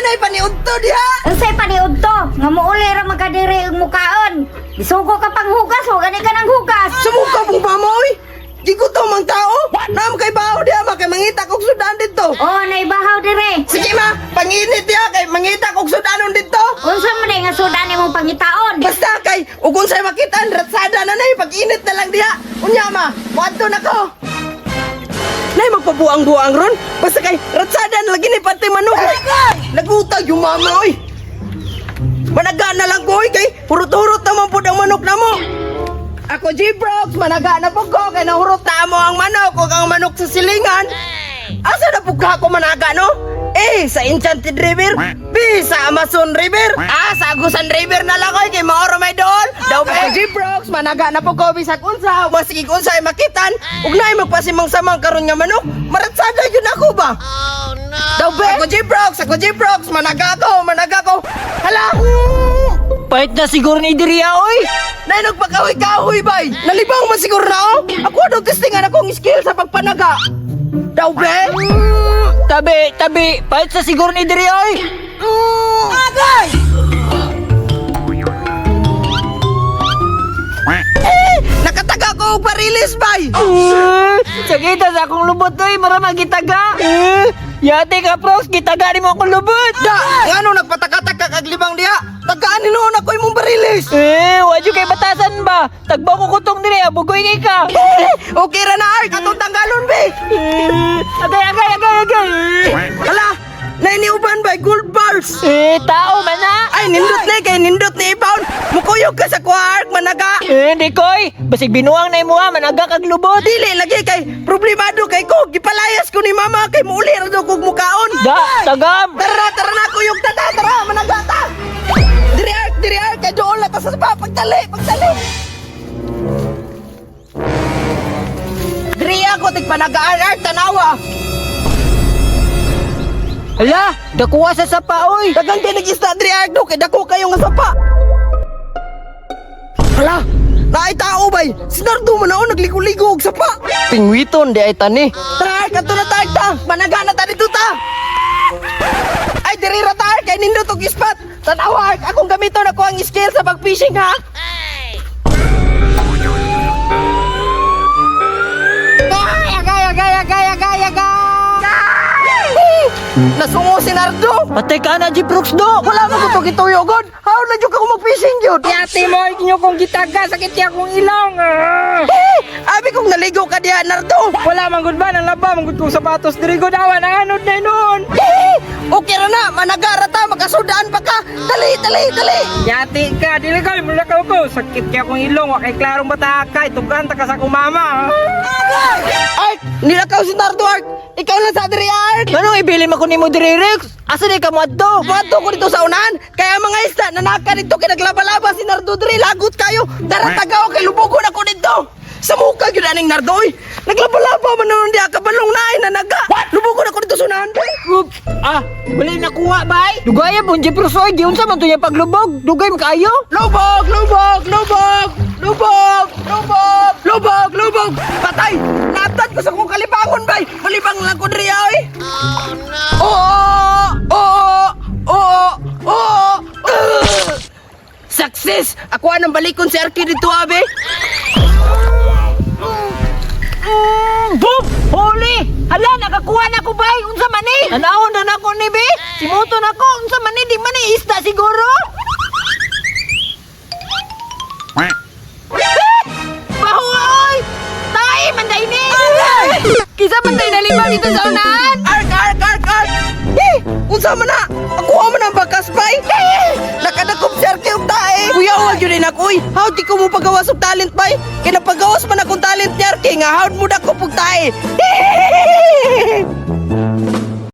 Nay paniudto diha. Unsay paniudto nga muuli ra man ka diri og mukaon. Isugo ka pang hugas o gani ka nang hugas. Sumuka pong mama oy. Gigutom ang tao. Naam kay baho diha ma kay mangita kog sudan dito. Oh, naibahaw diri. Sige ma, panginit diha kay mangita kog sudanon dito. Unsa man day nga sudan imong pangitaon? Basta kay ug unsay makitaan ratsada na nay pag-init na lang diha. Unya ma, moadto na ko. Nay magpabuang-buang ron. Basta kay ratsada na lagi ni pantay manok. Nagutag yung mama oy. Managa na lang ko oy kay hurot-hurot naman pud ang manok namo. Ako G-Brox, managa na po ko kay nahurot na mo ang manok ug ang manok sa silingan. Asa na po ka ako managa no? A. Sa Enchanted River. B. Sa Amazon River. A. Sa Agusan River na lang oy kay maoro may dool. Daw ba G-Brox, managa na po ko bisag unsa, masigig unsa ay makitan. Ug naay magpasimang-samang karon nga manok, maratsada yun ako ba? Oh no. Daw ba? Ako G-Brox, ako G-Brox, managa ko, managa ko. Hala. Pahit na siguro ni Idria, oy! Nay nagpakahoy-kahoy bay. Nalibang man siguro na oh. Ako daw testingan akong skill sa pagpanaga. Daw be? Tabi, tabi! Pahit sa siguro ni Idria, oy! Agay! Eh, nakataga ko og parilis bay. Sakita sa akong lubot, oy! Mara magitaga! Yate ka, Prox! Gitaga ni mo akong lubot! Da, ngano nagpataka-taka kag libang diha? Tagaan ni noon ako imong barilis. Eh, wadyo kay batasan ba? Tagbaw ko kutong dire, bugoy kay ka! Eh, okay ra na ark atong tanggalon be. Eh, agay, agay, agay, agay! Hala, nainiuban bay gold bars. Eh, tao man na! Ay nindot na kay nindot ni ibaon. Mukuyog ka sa kuha ark managa. Eh, hindi koy! Basig binuang na imuha, managa kag lubot! Dili lagi kay problemado kay ko. Gipalayas ko ni mama kay muuli ra daw kog mukaon. Da, tagam! Tara, tara na, kuyog ta, ta, tara, managa ta. Diri ark, diri ark, kay doon na ta sa spa, pagtali, pagtali. Diri ako tigpanagaan ark, tanawa. Hala, dakuha sa sapa, oy! Dagang kay nag-isda diri ark do, kay dako kayo nga sapa. Hala, naay tao bay. Sinardo man ako nagligo-ligo og sapa. Pingwiton di ay tani. Tara ark, adto na ta ark ta. Managa na ta dito ta. Ay diri ra ta ark, kay nindot og ispat. Tanawa ark, akong gamiton ako ang skill sa pag-fishing ha. Agay, agay, agay, agay, agay, agay! Nasungo si Nardo. Patay ka na, G-Brooks, do! Wala mo ko to gituyogod. How na jud ka ko mag-fishing yun? Yate mo, inyo kong gitaga, sakit niya akong ilong! Ah! Eh, abi kong naligo ka diha Nardo. Wala man gud ba, nang laba, man gud kong sapatos, diri gud awan, ang anod na noon! Eh, okay ra na, managara ta, makasudaan pa ka. Dali, dali, dali. Yati ka, dili ko, mulakaw ko, sakit niya akong ilong, wa kay klarong bata ka, itugan ta ka sa akong mama. Art, nilakaw si Nardo Art. Ikaw lang sa diri Art. Anong ibilin mo ko nimo diri, Rex? Asa di ka mo adto? Buhato ko dito sa unahan. Kaya mga isda, nanaka dito kay naglabalaba si Nardo diri. Lagot kayo. Tara tagaw kay lubugon ako dito. Sa muka gyud aning Nardo oy. Naglabalaba man nun diha kabalong naay nanaga. Lubugon ako dito sa unahan. Pre. Oop. Ah, wala yung nakuha, bay. Dugay po, G-Brooks, oy, giunsa man to niya paglubog. Dugay man kaayo. Lubog, lubog, lubog, lubog, lubog, lubog, lubog. Patay! Natad ko sa kong kalibangon, bay. Malibang lang ko diri oy. Oh no. Oo! Oo! Oo! Oo! Ugh! Success! Ako anang balikon si Arky dito, abe. Boom! Huli! Hala, nakakuha na ko, bay. Unsa man ni? Tanawon na nako ni, be. Simuto na ko. Unsa man ni? Di man ni isda siguro. Baho, oy! Tay, manday ni! Kisa man tayo nalibang dito sa unahan? Ark, ark, ark, ark! Eh, unsa man na? Ako man ang bakas, bay. Eh, nakadakop si Arky og tae. Kuya, wag yun ako, oy. How di ko mo pagawas og talent, bay? Kaya napagawas man akong talent ni Arky nga, how mo dakop og tae?